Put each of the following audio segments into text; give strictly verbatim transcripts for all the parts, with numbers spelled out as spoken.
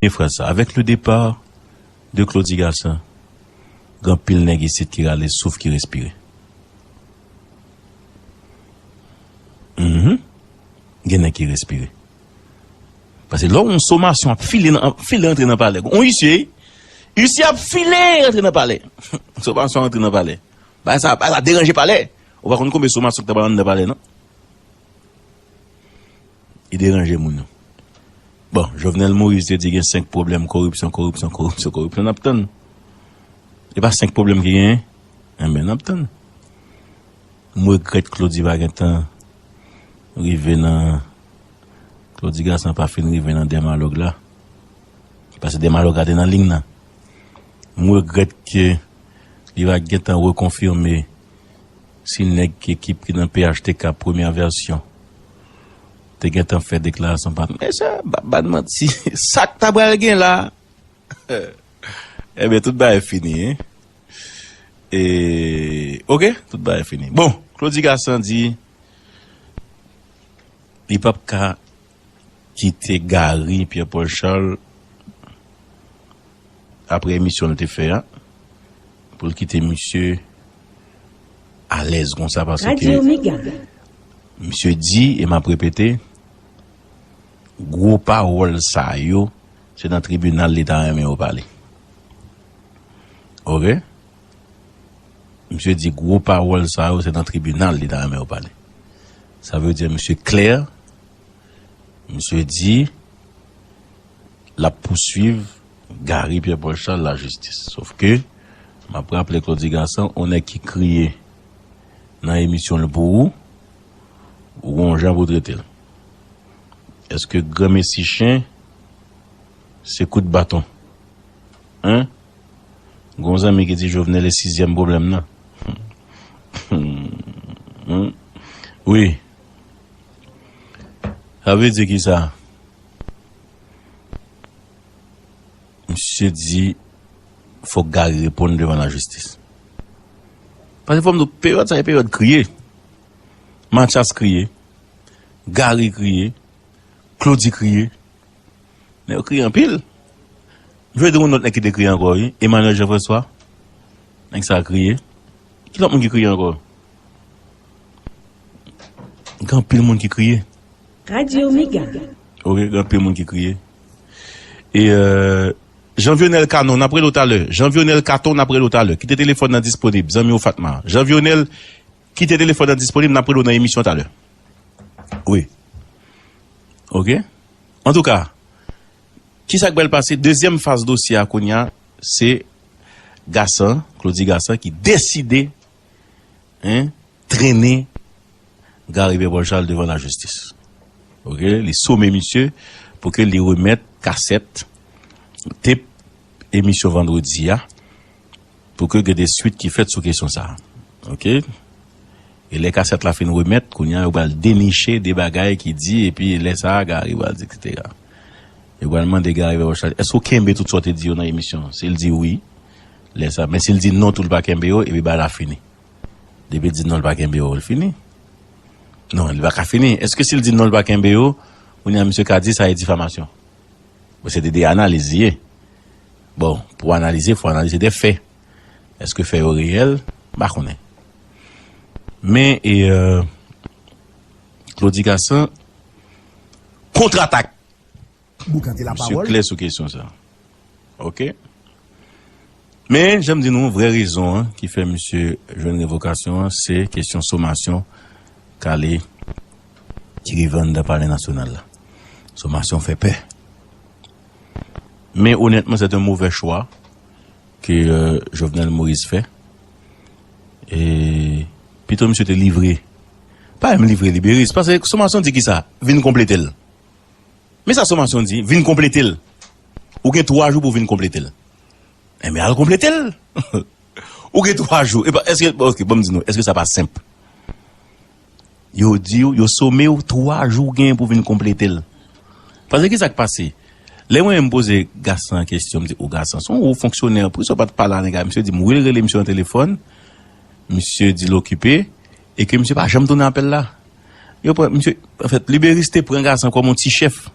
Premye fraz sa, avec le départ de Claudy Gassant, gen anpil nèg isit ki rale souf, ki respire. Mhm. Gen nèg ki respire. Paske lè yon somasyon ap file, nan, ap file antre nan palè, yon isye, isye ap file antre nan palè. Somasyon antre nan palè. Bagay sa, bagay sa deranje palè. Ou pa konn konbyen somasyon ki ta pral anndan palè, non? Li deranje moun yo. Bon, Jovenel Moïse te di gen senk pwoblèm, koripsyon, koripsyon, koripsyon, koripsyon, n ap tann. E pa senk pwoblèm ki genyen? Enben, n ap tann. M regrèt Claudy pa gentan rive nan, Claudy Gassant pa fin rive nan dèmalòg la. Paske dèmalòg la te nan liy nan. M regrèt ke li pa gentan rekonfime si nèg ki ekip ki nan P H T K premyè vèsyon te gentan fè deklarasyon pa. Mesye, pa ban manti, sa k ta pral gen la. Ebyen, tout bagay fini, hein? E, oke, tout bagay fini. Bon, Claudy Gassant di li p ap ka kite Gary Pierre Paul Charles apre emisyon l te fè a, pou l kite misye alèz konsa, paske misye di, e m ap repete, gwo pawòl sa yo, se nan tribinal li ta renmen yo pale. Oke? Misye di gwo pawòl sa yo, se nan tribinal li ta renmen yo pale. Sa vle di misye klè, misye di l ap pouswiv Gary Pierre Paul Charles lajistis. Sof ke, m ap raple Claudy Gassant, on nèg ki kriye nan emisyon l pou ou, ou gon jan pou trete l. Èske granmesi chen se kout baton? Hein? Gon zanmi ki di Jovenel e sizyèm pwoblèm nan. Hmm. Wi. Sa vle di ki sa? Misye di, fòk Gary reponn devan lajistis. Paske fò m di w, peryòd sa e peryòd kriye. Mathias kriye, Gary kriye, Claudy kriye. Nèg yo kriye anpil. M jwe de yon lòt nèg ki te kriye ankò, wi. Emmanuel Jean François. Nèg sa a kriye. Ki lòt moun ki kriye ankò? Gen anpil moun ki kriye. Radyo Mega. Ok, gen anpil moun ki kriye. E, euh, Jean Vionel Canon, n ap rele w talè. Jean Vionel Caton, n ap rele w talè. Kite telefòn nan disponib, zanmi w Fatma. Jean Vionel, kite telefòn nan disponib, n ap rele w nan emisyon talè. Wi. Ok. Antouka, kisa k pral pase? Dezyèm faz dosye a kounye a, se Gassant, Claudy Gassant, ki deside, hein, trennen Gary Pierre Paul Charles devan lajistis. Ok, li some misye pou ke li remèt kasèt, tep emisyon vandredi a, pou ke gen de swit ki fèt sou kesyon sa a. Ok? E lè kasèt la fin remèt, kounye a, yo pral deniche de bagay ki di, epi lè sa a, Gary pral di, et cetera. Yo pral mande Gary Pierre Paul Charles, èske w kenbe tout sa w te di yo nan emisyon an? Si l di wi, lè sa, men si l di non tou, l pa kenbe yo, epi bagay la fini. Depi l di non, l pa kenbe yo, l fini. Non, li pa ka fini. Èske si l di non, l pa kenbe yo, kounye a, misye ka di sa e difamasyon? Bon, se de, de analiz li ye. Bon, pou analize, fò analize de fè. Èske fè yo reyèl? M pa konnen. Men, e, euh, Claudy Gassant kontratak. Misye klè sou kesyon sa. Ok? Men, jan m di nou, vrè rezon an ki fè misye jwenn revokasyon an, se kesyon somasyon k ale, ki rive anndan Palè Nasyonal la. Somasyon fè pè. Men, onètman, c'est un mauvais choix que, euh, Jovenel Moïse fè. E pito misye te livre. Pa menm livre Liberis. Paske somasyon di ki sa? Vin konplete l. Men sa somasyon di, vin konplete l. Ou gen twa jou pou vin konplete l. Enben, al konplete l. Ou gen twa jou. E pa, èske, ok, ban m di nou, èske sa pa senp? Yo di w, yo some w twa jou w genyen pou vin konplete l. Paske ki sa k pase? Lè mwen menm poze Gassant kesyon, m di, "O Gassant, se yon wo fonksyonè, poukisa w pa t pale a nèg la?" Misye di m, wi, l rele misye nan telefòn, misye di l okipe, e ke misye pa janm tounen apèl la. Yo pran, misye, anfèt, Liberis te pran Gassant kòm yon ti chèf.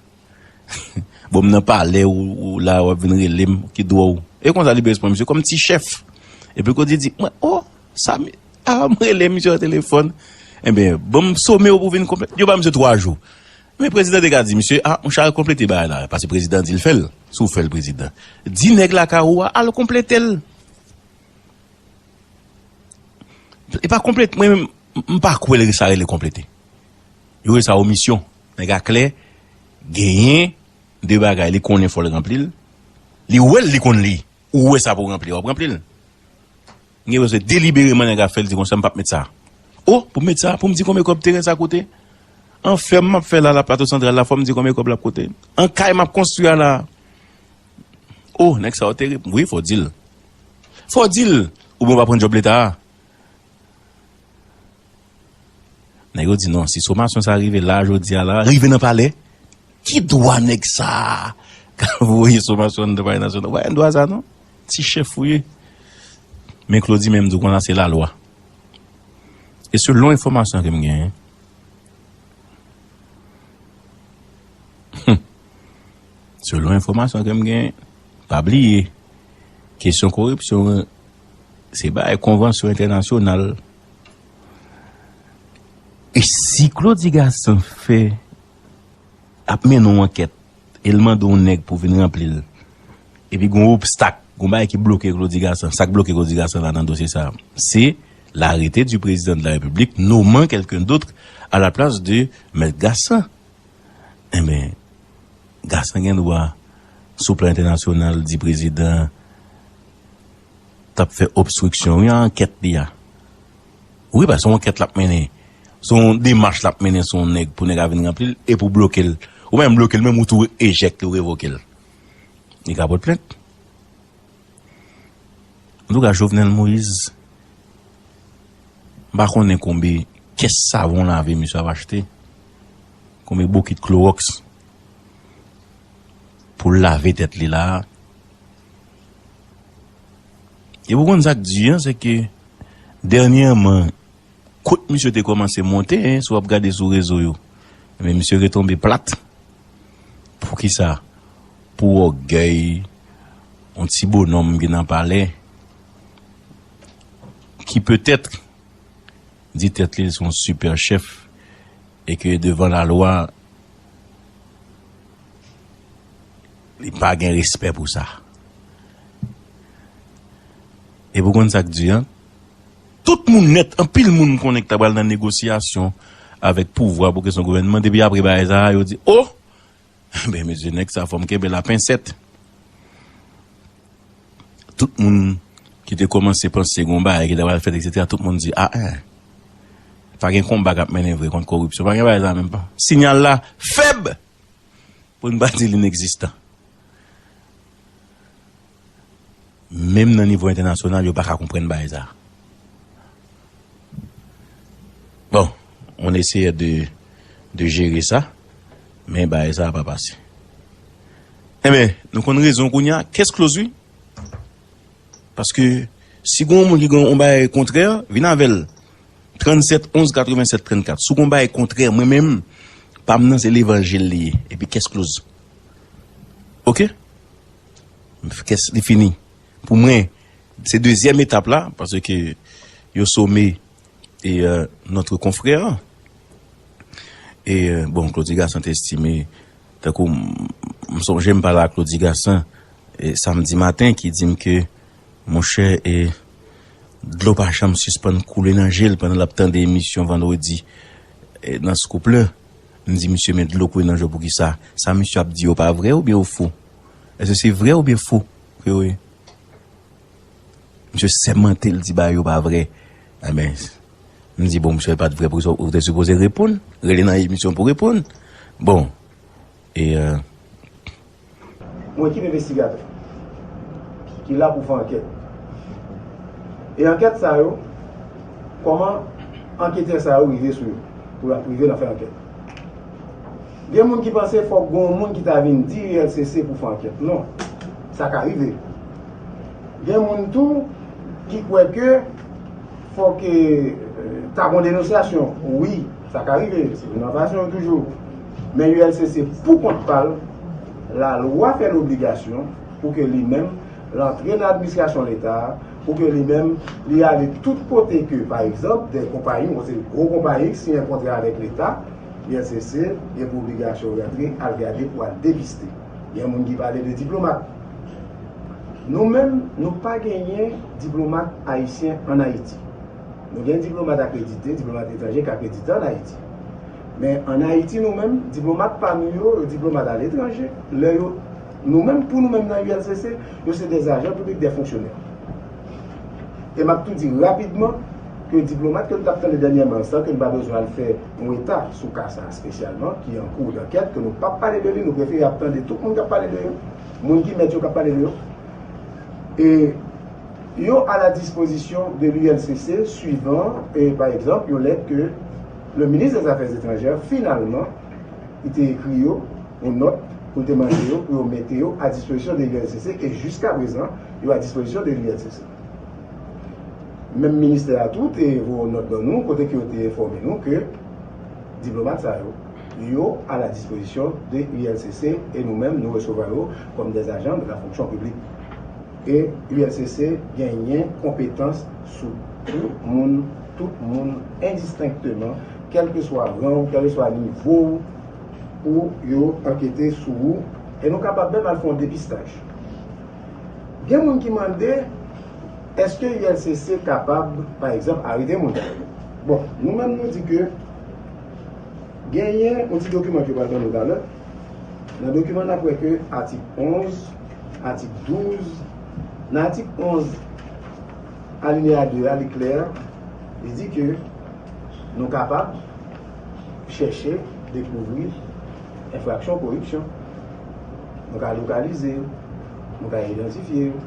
Bon, m nan palè ou, ou la, w ap vin rele m, ki dwa w? E konsa li bezwen pran misye kòm ti chèf. Epi Claudy di, mwen, oh, sa, mi- a, m rele misye nan telefòn. Enben, bon, m some w pou vin konplete. Yo ba misye twa jou. Men prezidan te ka di, misye, a, monchè, al konplete bagay la. Paske prezidan di l fè l. Si w fè l, prezidan. Di nèg lakay ou a, al konplete l. E pa konplete, mwen menm, m pa kwè l sa rele konplete. Yo rele sa omisyon. Nèg a klè, genyen de bagay, li konnen fò l ranpli l. Li wè l, li konn li. Ou wè sa pou ranpli, w ap ranpli l. Gen bezwen delibereman nèg a fè l di konsa, m p ap met sa. Oh, pou m met sa, pou m di konbyen kòb teren sa koute? An fèm m ap fè la, la Plato Santral la, fò m di konbyen kòb l ap koute? An kay m ap konstwi a la. Oh, nèg sa yo terib. Wi, fò w di l. Fò w di l. Oubyen w pa pran djòb leta a. Nèg yo di non, si somasyon sa rive la, jodi a la, rive nan palè, ki dwa nèg sa a ka voye somasyon anndan palè nasyonal? Ou pa gen dwa sa non. Ti chèf ou ye. Men Claudy menm di w konsa se lalwa. E selon enfòmasyon ke m genyen, selon enfòmasyon ke m genyen, pa bliye, kesyon koripsyon an, se bagay konvansyon entènasyonal. E si Claudy Gassant fè, ap mennen yon ankèt, e l mande yon nèg pou vin ranpli l, epi gen yon obstak, gen yon bagay ki bloke Claudy Gassant, sa k bloke Claudy Gassant la nan dosye sa a, se l'arrêté du président de la République nommant quelqu'un d'autre à la place de Maître Gassant. Enben, Gassant gen dwa, sou plan entènasyonal, di prezidan t ap fè obstriksyon, wi, a ankèt li a. Wi, paske se yon ankèt l ap mennen. Se yon demach l ap mennen sou yon nèg pou nèg a vin ranpli l e pou bloke l. Ou pa menm bloke l, menm ou tou ejèkte, ou revoke l. Li ka pot plent. Antouka, Jovenel Moïse, m pa konnen konbe kès savon lave misye ap achte, konbe bokit klowòks pou l lave tèt li la a. E pou konn sa k di an, se ke dènyèman, kot misye te kòmanse monte, en, si w ap gade sou rezo yo, men misye retonbe plat. Poukisa? Pou ògèy yon ti bonòm ki nan palè, ki petèt di tèt li l se yon sipè chèf e ke devan lalwa, li pa gen respè pou sa. E pou konn sa k di an, tout moun nèt, anpil moun konnen ki ta pral nan negosyasyon avèk pouvwa pou kesyon gouvènman, depi apre bagay sa a, yo di, o! Ben, mesye, nèg sa, fò m kenbe l a pensèt. Tout moun ki te kòmanse panse gen yon bagay ki ta pral fèt, etsetera, tout moun di, a, en, pa gen konba k ap mennen vre kont koripsyon. Pa gen bagay sa menm pa. Siyal la fèb, pou n pa di l inegzistan. Menm nan nivo entènasyonal, yo pa ka konprann bagay sa. Bon, on essayait de, de gérer ça, men bagay sa a pa pase. Enben, nou konn rezon kounye a, case close, wi. Paske si gen yon moun ki gen yon bagay kontrè, vin avè l. Trannsèt onz katrevennsèt trannkat. Si w gen yon bagay kontrè, mwen menm, pa m nan se levanjil li ye. Epi case close. Oke? Case li fini. Pou mwen, se dezyèm etap la, paske yo some e, euh, notre confrère. E, euh, bon, Claudy Gassant te estime, tankou m, m sonje m pale a Claudy Gassant, e, samdi maten, ki di m ke, monchè, e, dlo pa janm sispann koule nan je l pandan l ap tande emisyon vandredi, e, nan Scoop la. M di, "Misye, men dlo koule nan je w poukisa? Sa misye ap di yo pa vre oubyen yo fo? Èske se vre oubyen fo ke yo ye?" Misye sèmante l di bagay yo pa vre. Enben, m di, "Bon, misye, pa t vre pou sa, ou te sipoze reponn. Rele nan emisyon pou reponn." Bon, e, euh, Mwen ekip envestigatè ki la pou fè ankèt. E ankèt sa yo, kòman anketè sa yo rive sou yo, pou y ap rive nan fè ankèt? Gen moun ki panse fòk gen yon moun ki ta vin di U L C C pou fè ankèt. Non. Sa ka rive. Gen moun tou ki kwè ke fòk, eh, ta gon denonsyasyon. Wi, sa ka rive. Se yon fason toujou. Men U L C C pou kont pa l, Lalwa fè l obligasyon pou ke li menm, l antre nan administrasyon Leta a, pou ke li menm, li ale tout kote ke, pa egzanp, de konpayi, yon seri gwo konpayi ki siyen kontra avèk Leta, U L C C gen pou obligasyon rantre, al gade pou al depiste. Gen moun ki pale de diplomat. Nou menm, nou pa genyen diplomat ayisyen ann Ayiti. Nou gen diplomat akredite, diplomat etranje k akredite ann Ayiti. Men ann Ayiti, nou menm, diplomat pa nou yo, yo diplomat aletranje. Lè yo, nou menm, pou nou menm nan U L C C, yo se de ajan piblik, de fonksyonè. E m ap tou di rapidman ke diplomat ke nou t ap tande dènyèman, san ke n pa bezwen al fè yon eta sou ka sa a espesyalman, ki an kou dankèt, ke nou p ap pale de li, nou prefere ap tande tout moun k ap pale de yo, moun ki mèt yo k ap pale de yo. E yo à la disposition de l'U L C C, suivant, e, pa egzanp, yon lèt ke le ministre des Affaires étrangères, finalman, li te ekri yo, yon nòt, pou l te mande yo, pou yo mete yo à disposition de l'U L C C, e jiska prezan, yo à disposition de l'U L C C. Menm ministè a tou te voye yon nòt ban nou, kote ke yo te enfòme nou ke diplomat sa yo, yo à la disposition de U L C C, e nou menm, nou resevwa yo kòm des agents de la fonction publique. E U L C C genyen konpetans sou tout moun, tout moun endistenkteman, kèlkeswa ran w, kèlkeswa nivo w, pou yo ankete sou ou. E nou kapab menm al fè yon depistaj. Gen moun ki mande, èske U L C C kapab, pa egzanp, arete moun? Bon, nou menm nou di ke genyen yon ti dokiman ke yo pral ban nou talè. Nan dokiman n ap wè ke atik onz, atik douz, nan atik onz, alineya de a, li klè, li di ke nou kapab chèche dekouvri enfraksyon koripsyon. Nou ka lokalize yo, nou ka idantifye yo,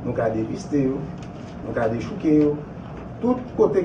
nou ka depiste yo, nou ka dechouke yo. Tout kote